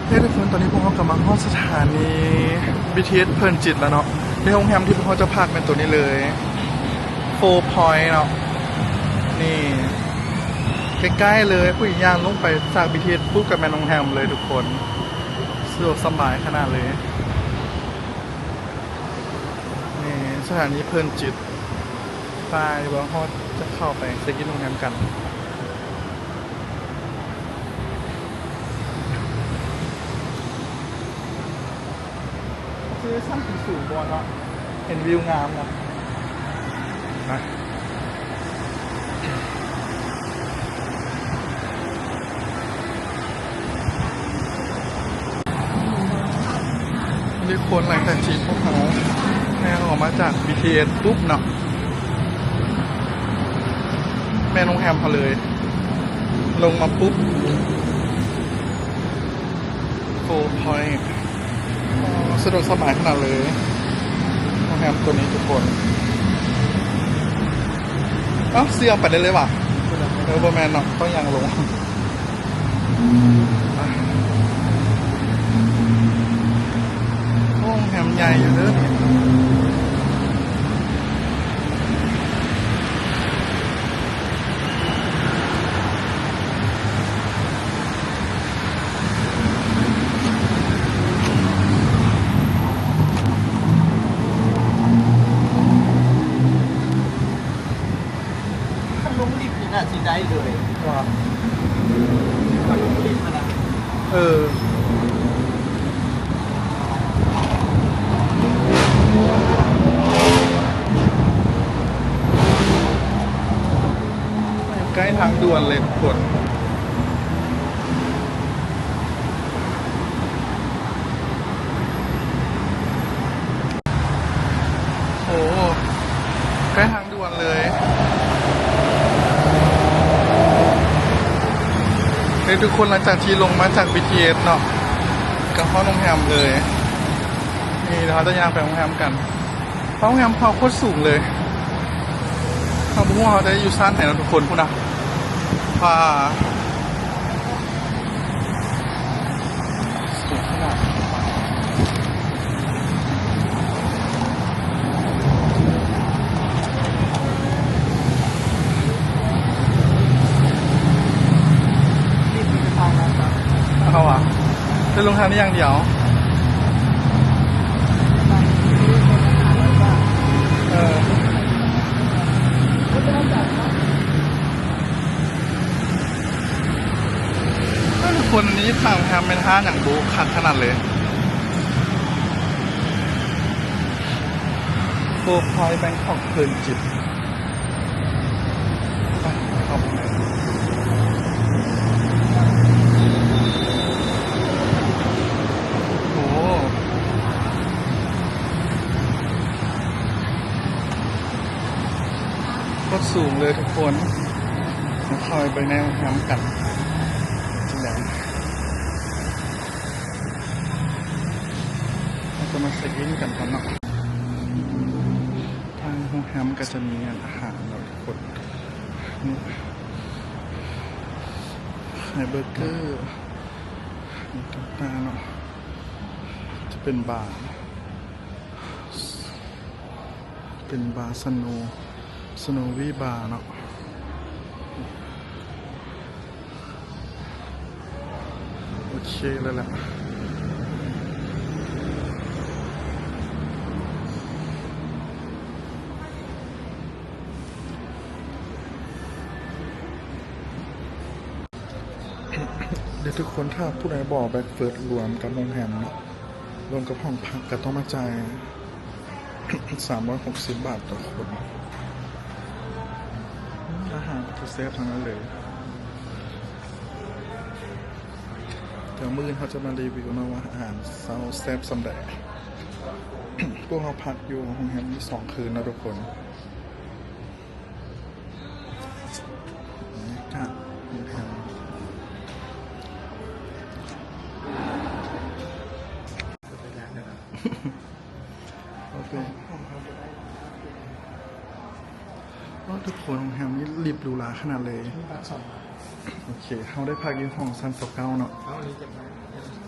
ເອີ ທຸກຄົນ ຕອນນີ້ພວກເຮົາກຳລັງຮອດສະຖານນີບີທີເອສເພີນຈິດແລ້ວເນາະ. ແລະໂຮງແຮມທີ່ພວກເຮົາຈະພັກແມ່ນໂຕນີ້ເລີຍ ໂຟພອຍເນາະ. ນີ້ ໃກ້ໆເລີຍ ຜູ້ຍ່າງລົງໄປຈາກບີທີເອສປຸບກໍແມ່ນໂຮງແຮມເລີຍທຸກຄົນ. ສະດວກສະບາຍຂະໜາດເລີຍ. ນີ້ສະຖານີເພີນຈິດ. ໄປ ດຽວເຮົາຈະເຂົ້າໄປເຊັກອິນໂຮງແຮມກັນ. ຊື່ຊັ້ນສູງບໍ່ເນາະ ເຫັນວິວງາມນະ. ນີ້ທຸກຄົນ ຫຼັງຈາກທີ່ພວກເຮົາແລ່ນອອກມາຈາກບີທີເອສປຸບເນາະ ແມ່ນໂຮງແຮມເຮົາເລີຍ. ລົງມາປຸບ ໂຟພອຍ ສະດວກສະບາຍຂະໜາດເລີຍ ໂຮງແຮມໂຕນີ້ທຸກຄົນ. ເອົ້າ ຊິອອກໄປໄດ້ເລີຍຫວາ? ເອີ ບໍ່ແມ່ນເນາະ ຕ້ອງຍ່າງລົງ. ໂຮງແຮມໃຫຍ່ຢູ່ເດີ. ຄັນລົງລິບນີ້ໜ້າຊິໄດ້ເລີຍວ່າ ຄັນລົງລິບຫັ້ນນະ. ເອີ ໃກ້ທາງດ່ວນເລີຍທຸກຄົນ. ໂອ້ ໃກ້ທາງດ່ວນເລີຍ. ເອີ ທຸກຄົນ ຫຼັງຈາກທີ່ລົງມາຈາກບີທີເອສເນາະ ກໍຮອດໂຮງແຮມເລີຍ. ນີ້ ດຽວເຮົາຈະຍ່າງໄປໂຮງແຮມກັນ. ໂຮງແຮມເຮົາໂຄດສູງເລີຍ. ເຮົາບໍ່ຮູ້ວ່າເຮົາຈະຢູ່ຊັ້ນໃດເນາະທຸກຄົນ. ພຸ້ນນະ ຟ້າ ເຂົ້າວ່າ ເປັນໂຮງທານຢ່າງດຽວ. ເອີ ຄົນນີ້ທາງແຮມແມ່ນຮ້ານຫຍັງບໍ່ຄັກຂະໜາດເລີຍ. ໂຟພອຍ ແບງຄອກ ເພີນຈິດ. ໄປ ເຂົ້າໄປ. ໂອ້ ໂຄດສູງເລີຍທຸກຄົນ. ມາເຂົ້າໄປເບິ່ງໃນໂຮງແຮມກັນ. ຈັ່ງໃດ ເຮົາຈະມາເຊັກອິນກັນກ່ອນເນາະ. ທາງໂຮງແຮມກໍຈະມີອາຫານເນາະທຸກຄົນ. ນີ້ ຂາຍເບີເກີ ນີ້ຕ່າງໆເນາະ. ຈະເປັນບາ ເປັ ເປັນບາສະໂນ ສະໂນວີບາເນາະ. ໂອເຄແລ້ວແຫຼະ. ດຽວທຸກຄົນ ຖ້າຜູ້ໃດບໍ່ເອົາແບຣັກເຟີດລວມກັບໂຮງແຮມເນາະ ລວມກັບຫ້ອງພັກ ກໍຕ້ອງມາຈ່າຍສາມຮ້ອຍຫົກສິບບາດຕໍ່ຄົນ. ອາຫານກໍແຊບທັງນັ້ນເລີຍ. ດຽວມື້ອື່ນເຮົາຈະມາຣີວິວເນາະ ວ່າອາຫານເຊົ້າແຊບສ່ຳໃດ. ພວກເຮົາພັກຢູ່ໂຮງແຮມນີ້ສອງຄືນເນາະທຸກຄົນ. ບັນຍາກາດ ໂອເຄ ໂອ້ ທຸກຄົນ ໂຮງແຮມນີ້ລິບຫຼູຫຼາຂະໜາດເລີຍ. ໂອເຄ ເຮົາໄດ້ພັກຢູ່ຫ້ອງຊັ້ນຊາວເກົ້າເນາະ.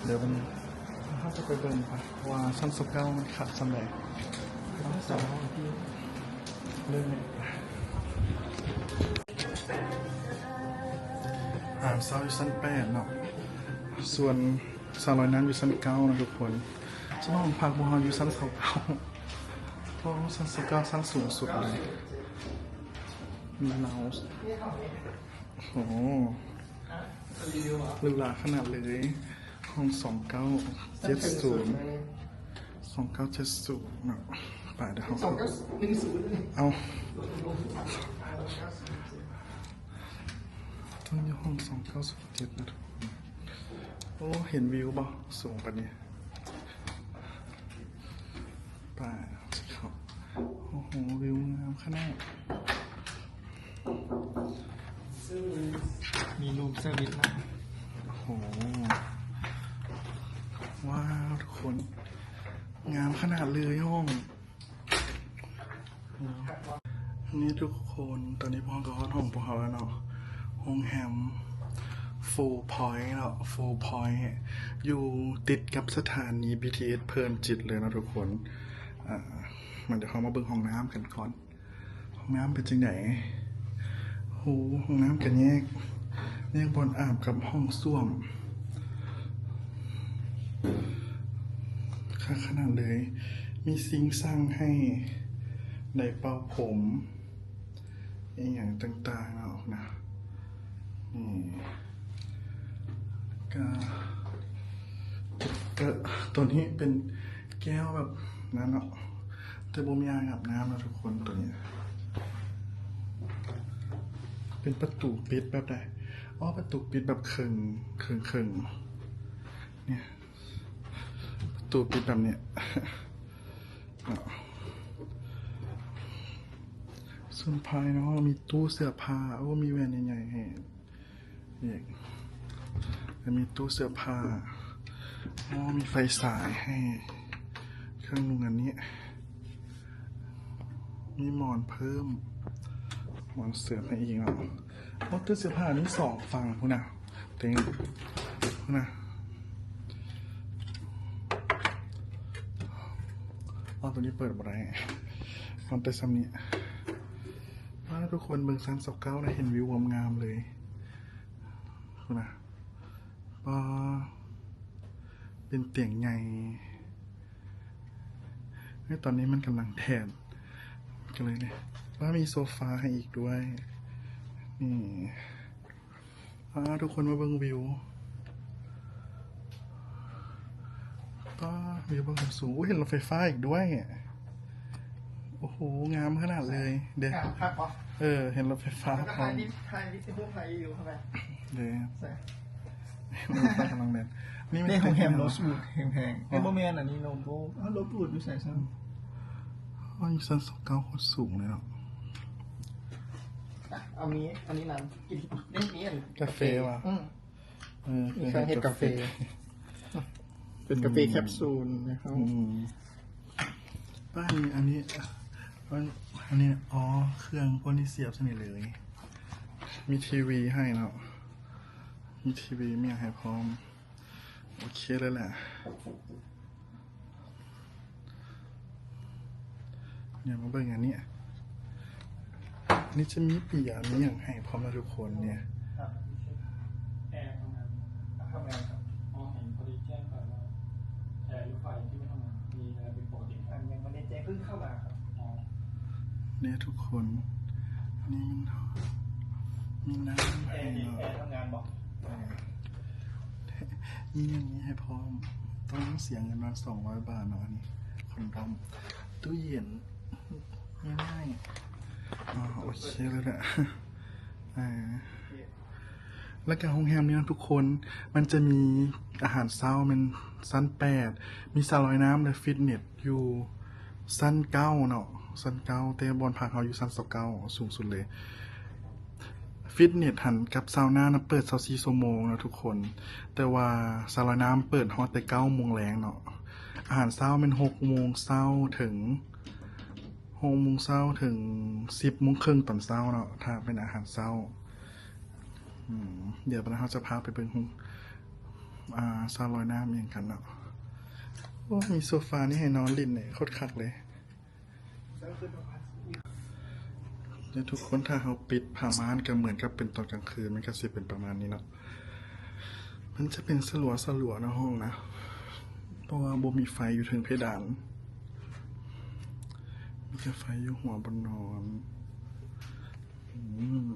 ດຽວບັນ ເຮົາຈະໄປເບິ່ງວ່າຊັ້ນຊາວເກົ້າມັນຄັກສ່ຳໃດ. ເລີ່ມ ອາ ເຊົ້າຢູ່ຊັ້ນແປດເນາະ ສ່ວນສາວລອຍນ້ຳຢູ່ຊັ້ນເກົ້ານະທຸກຄົນ. ສະນັ້ນຫ້ອງພັກພວກເຮົາຢູ່ຊັ້ນຊາວເກົ້າ ເພາະຊັ້ນຊາວເກົ້າຊັ້ນສູງສຸດເລີຍ. ມີເລົາ ໂອ້ ຫຼູຫຼາຂະໜາດເລີຍ. ຫ້ອງສອງເກົ້າເຈັດສູນ ສອງເກົ້າເຈັດສູນເນາະ. ໄປ ດຽວເຮົາ ສອງເກົ້າໜຶ່ງສູນ ເອົາ ຕ້ອງຢູ່ຫ້ອງສອງເກົ້າສູນເຈັດນະທຸກຄົນ. ໂອ້ ເຫັນວິວບໍ່ ສູງປານນີ້. ໄປ ເຂົ້າ ໂອ້ໂຫ ວິວງາມຂະໜາດ. ມີຮູມເຊີວິດນຳ. ໂອ້ໂຫ ວ້າວ ທຸກຄົນ ງາມຂະໜາດເລີຍຫ້ອງ. ນີ້ທຸກຄົນ ຕອນນີ້ພວກເຮົາກໍຮອດຫ້ອງພວກເຮົາແລ້ວເນາະ. ໂຮງແຮມ Four Point ເນາະ Four Point ຢູ່ຕິດກັບສະຖານີ ບີທີເອສ ເພີນຈິດເລີຍເນາະທຸກຄົນ. ອາ ມາ ດຽວເຮົາມາເບິ່ງຫ້ອງນ້ຳກັນກ່ອນ. ຫ້ອງນ້ຳເປັນຈັ່ງໃດ? ໂຫ ຫ້ອງນ້ຳກໍແຍກ ແຍກບ່ອນອາບກັບຫ້ອງສ້ວມ ຄັກຂະໜາດເລີຍ. ມີຊິງຊັງໃຫ້ໄດ້ເປົ່າຜົມ ອີ່ຫຍັງຕ່າງໆເນາະນະ. ນີ້ ກະ ກະ ໂຕນີ້ເປັນແກ້ວແບບນັ້ນເນາະ ແຕ່ບໍ່ມີອ່າງອາບນ້ຳເນາະທຸກຄົນ. ໂຕນີ້ເປັນປະຕູປິດແບບໃດ? ອໍ ປະຕູປິດແບບເຄິ່ງ ເຄິ່ງໆ ນີ້ ປະຕູປິດແບບນີ້ເນາະ. ສ່ວນພາຍໃນຫ້ອງມີຕູ້ເສື້ອຜ້າ ໂອ້ ມີແວ່ນໃຫຍ່ໆໃຫ້ ນີ້ ແລ້ວມີຕູ້ເສື້ອຜ້າ. ໂອ້ ມີໄຟສາຍໃຫ້ ເຄື່ອງນຸ່ງອັນນີ້ ມີໝອນເພີ່ມ ໝອນເສີມໃຫ້ອີກເນາະ. ໂອ້ ຕູ້ເສື້ອຜ້າມີສອງຝັ່ງພຸ້ນນະ ເຕັງພຸ້ນນະ. ອໍ ໂຕນີ້ເປີດບໍ່ໄດ້ ມັນແຕ່ສ່ຳນີ້. ວ້າ ທຸກຄົນເບິ່ງຊັ້ນຊາວເກົ້ານະ ເຫັນວິວງາມໆເລີຍ. ພຸ້ນນະ ປ້າ ເປັນຕຽງໃຫຍ່. ເອີ ຕອນນີ້ມັນກຳລັງແດດກໍເລີຍນີ້. ປ້າ ມີໂຊຟາໃຫ້ອີກດ້ວຍ. ນີ້ ປ້າ ທຸກຄົນມາເບິ່ງວິວ. ປ້າ ວິວເບື້ອງສູງ. ໂອ້ ເຫັນລົດໄຟຟ້າອີກດ້ວຍ. ໂອ້ໂຫ ງາມຂະໜາດເລີຍເດ້. ງາມຄັກບໍ່? ເອີ ເຫັນລົດໄຟຟ້າ ແລ້ວກໍຖ່າຍວິ ຖ່າຍວິດີໂອ ຖ່າຍວິດີໂອເຂົ້າໄປເດ້. ໃສ່ ກຳລັງແມ່ນ ນີ້ແມ່ນໂຮງແຮມໂຣສວຸດແຮງໆ. ເອີ ບໍ່ແມ່ນ ອັນນີ້ໂຣສວຸດ. ເອີ ໂຣສວຸດຢູ່ໃສຊັ້ນ? ໂອ້ຍ ຊັ້ນຊາວເກົ້າ ໂຄດສູງເລີຍເນາະ. ອ່ະ ເອົາມີ ອັນນີ້ນຳ ກິນ ນີ້ ມີອັນກາເຟວ່າ. ອືມ ເອີ ມີເຄື່ອງເຮັດກາເຟ ເປັນກາເຟແຄບຊູນນະ. ອືມ ປ້າ ອັນນີ້ ອັນນີ້ ອັນນີ້ ອໍ ເຄື່ອງພວກນີ້ສຽບໃສ່ນີ້ເລີຍ. ມີທີວີໃຫ້ເນາະ ມີທີວີ ມີຫຍັງໃຫ້ພ້ອມ. ໂອເຄເລີຍແຫຼະ. ດຽວມາເບິ່ງອັນນີ້ ອັນນີ້ຈະມີເບຍ ມີຫຍັງໃຫ້ພ້ອມນະທຸກຄົນນີ້. ແອທຳງານ ແອທຳງານຄັບ. ອໍ ເຫັນພໍດີແຈ້ງໄປວ່າແອຢູ່ຝ່າຍທີ່ໄມ່ທຳງານ ມີອະໄລຜິດປົກກະຕິ. ອັນຍັງບໍ່ໄດ້ແຈ້ງ ເພິ່ງເຂົ້າມາຄັບ. ອໍ ນີ້ທຸກຄົນ ນີ້ມັນມີນ້ຳໃຫ້ເນາະ. ແອທຳງານບໍ່? ເອີ ມີອັນນີ້ໃຫ້ພ້ອມ. ຕ້ອງເສຍເງິນປະມານສອງຮ້ອຍບາດເນາະ. ອັນນີ້ຄອນໂດມ ຕູ້ເຢັນ ງ່າຍໆ. ອໍ ໂອເຄເລີຍແຫຼະ. ເອີ ແລ້ວກະໂຮງແຮມນີ້ນະທຸກຄົນ ມັນຈະມີອາຫານເຊົ້າແມ່ນຊັ້ນແປດ ມີສະລອຍນ້ຳ ແລະ ຟິດເນັດຢູ່ຊັ້ນເກົ້າເນາະ ຊັ້ນເກົ້າ ແຕ່ບ່ອນພັກເຮົາຢູ່ຊັ້ນຊາວເກົ້າ ສູງສຸດເລີຍ. ຟິດເນັດຫັ້ນກັບຊາວນານະເປີດຊາວສີ່ຊົ່ວໂມງເນາະທຸກຄົນ ແຕ່ວ່າສະລອຍນ້ຳເປີດຮອດແຕ່ເກົ້າໂມງແລງເນາະ. ອາຫານເຊົ້າແມ່ນຫົກໂມງເຊົ້າເຖິງ ຫົກໂມງເຊົ້າເຖິງສິບໂມງເຄິ່ງຕອນເຊົ້າເນາະ ຖ້າເປັນອາຫານເຊົ້າ. ອືມ ດຽວບັດນີ້ເຮົາຈະພາໄປເບິ່ງ ອາ ສະລອຍນ້ຳອີ່ຫຍັງກັນເນາະ. ໂອ້ ມີໂຊຟານີ້ໃຫ້ນອນຫຼິ້ນເດ້ ໂຄດຄັກເລີຍ. ເດີທຸກຄົນ ຖ້າເຮົາປິດຜ້າມ່ານກະເໝືອນກັບເປັນຕອນກາງຄືນ ມັນກະຊິເປັນປະມານນີ້ເນາະ. ມັນຈະເປັນສະຫຼົວໆ ໃນຫ້ອງນະ ເພາະວ່າບໍ່ມີໄຟຢູ່ເທິງເພດານ ມີແຕ່ໄຟຢູ່ຫົວບ່ອນນອນ. ອືມ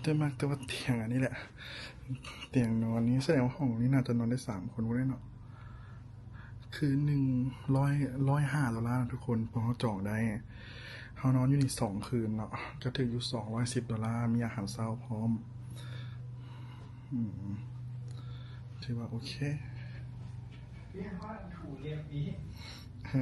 ແຕ່ມັກແຕ່ວ່າຕຽງອັນນີ້ແຫຼະ ຕຽງນອນນີ້ ສະແດງວ່າຫ້ອງນີ້ໜ້າຈະນອນໄດ້ສາມຄົນພຸ້ນເນາະ. ຄືນໜຶ່ງຮ້ອຍ ຮ້ອຍຫ້າໂດລານະທຸກຄົນ ພວກເຮົາຈອງໄດ້. ເຮົານອນຢູ່ນີ້ສອງຄືນເນາະ ກະຖືກຢູ່ສອງຮ້ອຍສິບໂດລາ ມີອາຫານເຊົ້າພ້ອມ. ອືມ ຖືວ່າໂອເຄ. ເອີ ເອີ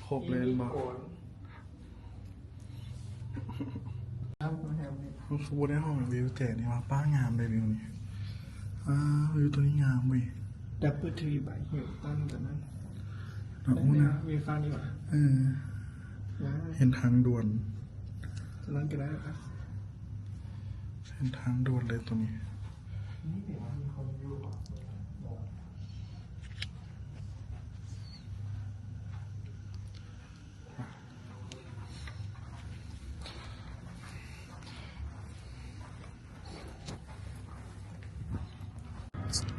ຄົບເລີຍແມ່ນບໍ່? ມັນຄືບໍ່ໄດ້ຫ້ອງວິວແຈນີ້ວ່າ ປ້າ ງາມເດ້ວິວນີ້. ອ້າ ວິວໂຕນີ້ງາມເວີຍ. ດັບເບິນທຣີໄບຫິວຕັນຕົວນັ້ນ ດອກ ໂອ້ ນະ ວິວຝັ່ງນີ້ຫວາ? ເອີ ເຫັນທາງດ່ວນ ຕົວນັ້ນກະໄດ້ ເຫັນທາງດ່ວນເລີຍໂຕນີ້.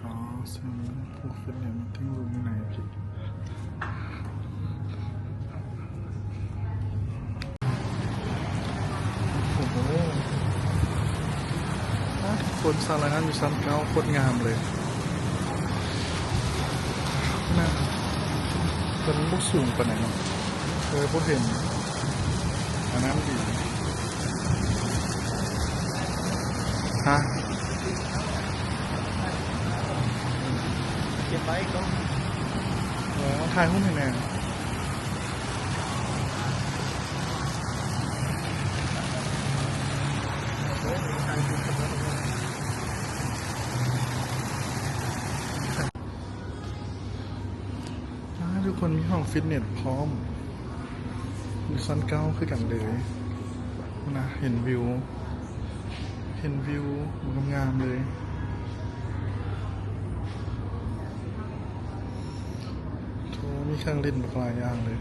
ອໍ ເຊິ່ງພວກຟິດເນັດມັນຕັ້ງຢູ່ໃນ ໂອ້ໂຫ ອ້າ ທຸກຄົນ ສະລອຍນ້ຳຢູ່ຊັ້ນເກົ້າ ໂຄດງາມເລີຍນະ. ເພິ່ນບໍ່ສູງປານໃດເນາະ ເອີ ບໍ່ເຫັນ ອັນນັ້ນດີ. ຮະ ເກັບໄວ້ກ່ອນ ເອີ ຖ່າຍຮູບໃຫ້ແດ່. ອ້າ ທຸກຄົນ ມີຫ້ອງຟິດເນັດພ້ອມ ຢູ່ຊັ້ນເກົ້າຄືກັນເລີຍນະ. ເຫັນວິວ ເຫັນວິວງາມໆ ເລີຍ. ໂອ້ ມີເຄື່ອງຫຼິ້ນບັກຫຼາຍຢ່າງເລີຍ.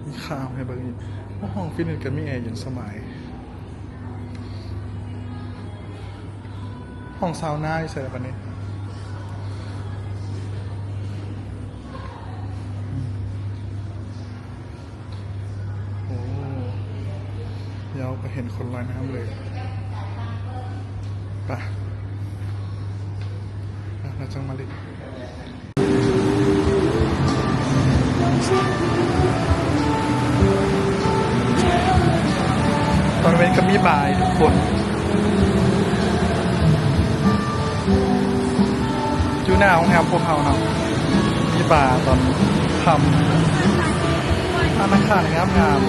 ມີຂ່າວໃຫ້ເບິ່ງອີກ. ໂອ້ ຫ້ອງຟິດເນັດກະມີແອເຢັນສະບາຍ. ຫ້ອງຊາວນາຢູ່ໃສລະບາດນີ້? ໂອ້ ດຽວກະເຫັນຄົນລອຍນ້ຳເລີຍ. ປະ ປະ ເຮົາຈັ່ງມາຫຼິ້ນ. ຕອນເວັນກະມີບາອີກທຸກຄົນ ຢູ່ໜ້າໂຮງແຮມພວກເຮົາເນາະ ມີບາຕອນຄ່ຳ. ຮ້ານອາຫານງາມໆ.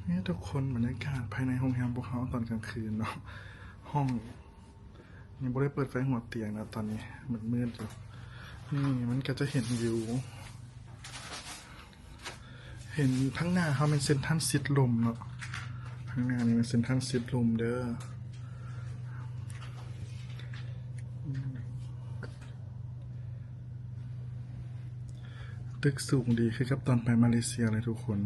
ນີ້ທຸກຄົນ ບັນຍາກາດພາຍໃນໂຮງແຮມພວກເຮົາຕອນກາງຄືນເນາະ. ຫ້ອງ ຍັງບໍ່ໄດ້ເປີດໄຟຫົວຕຽງນະ ຕອນນີ້ມືດໆ ຢູ່. ນີ້ມັນກະຈະເຫັນວິວ ເຫັນທາງໜ້າເຮົາແມ່ນເຊັນທຣານຊິດລົມເນາະ, ທາງໜ້ານີ້ແມ່ນເຊັນທຣານຊິດລົມເດີ. ຕຶກສູງດີຄືກັບຕອນໄປມາເລເຊຍເລີຍທຸກຄົນ.